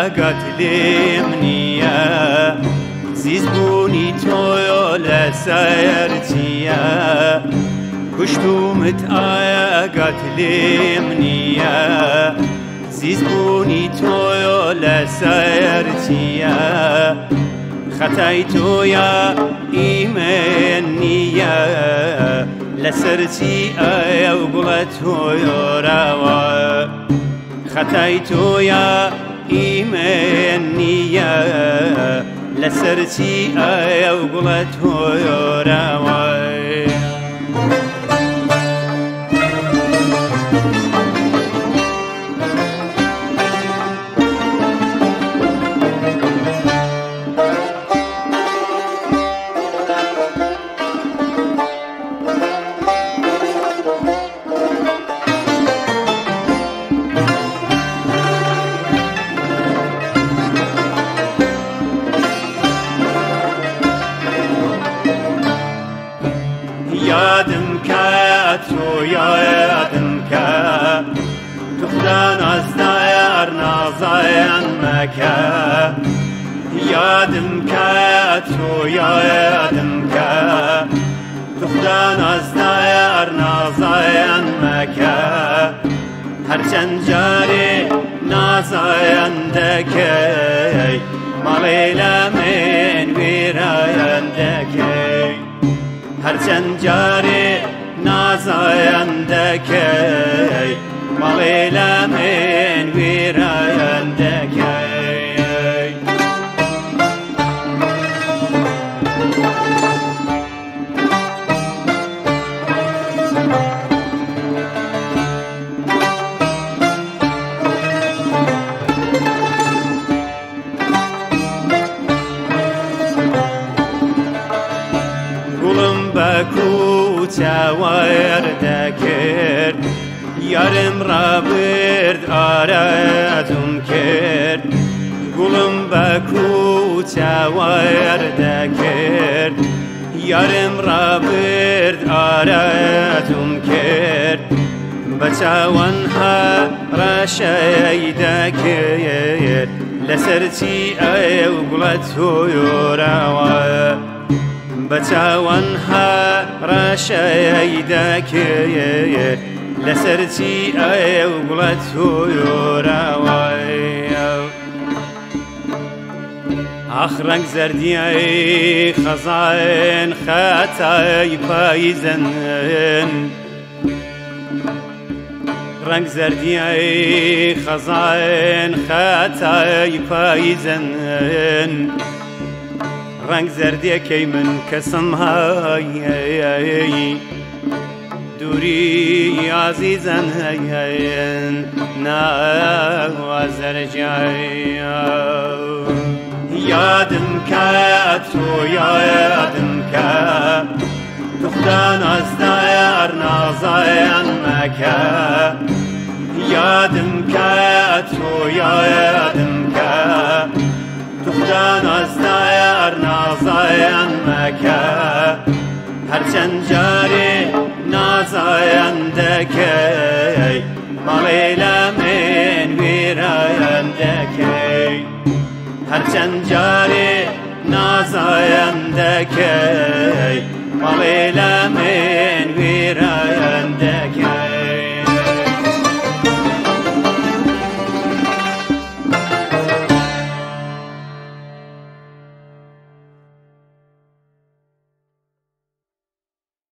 ئاگات لێم نییە زیزبوونی تۆ لەسەر چییە کوشتومت ئاگات لێم نییە زیزبوونی تۆ لەسەر چییە خەتای تۆیە ئیمێن نییە لەسەر چی ئەو گوڵە تۆیۆراوە خەتای تۆیە ئیمێن نییە لەسەر چی ئەو گوڵە تۆیۆراوە یادم کە تۆ یادم کە تو خدا نازدار نازایان مەکە یادم کە تۆ یادم کە تو خدا نازدار نازایان مەکە هەرچەند جارێ نازایان دەکەی ماڵێ لە من وێرایان دەکەی هەرچەند جارێ نازایان دەکەی ماڵێ لە من وێرایان دەکەی گوڵم بە کوچە وەردەکرد یارم ڕابرد ئارەزوم کرد گوڵم بە کوچە وەردەکرد یارم ڕابرد ئارەزوم کرد بە چاوان هەڕەشەی دەکرد لەسەر چی ئەو گوڵە تۆیۆراوە بە چاوان هەڕەشەی دەکرد لەسەر چی ئەو گوڵە تۆیۆراوە ئاخ ڕەنگ زەردیای خەزان خەتای پاییزن ڕەنگ زەردیای خەزان خەتای پاییزن ڕەنگ زەردیەکەی من کەسم هەیە دووری ئازیزن هەیەن ناوازەرجای یادم کە تۆ یادم کە تو خدا نازدار نازایان مەکە یادم کە تۆ یادم کە تو خدا نازدار نازایان مەکە هەرچەند جارێ نازایان دەکەی ماڵێ لە من وێرایان دەکەی هەرچەند جارێ نازایان دەکەی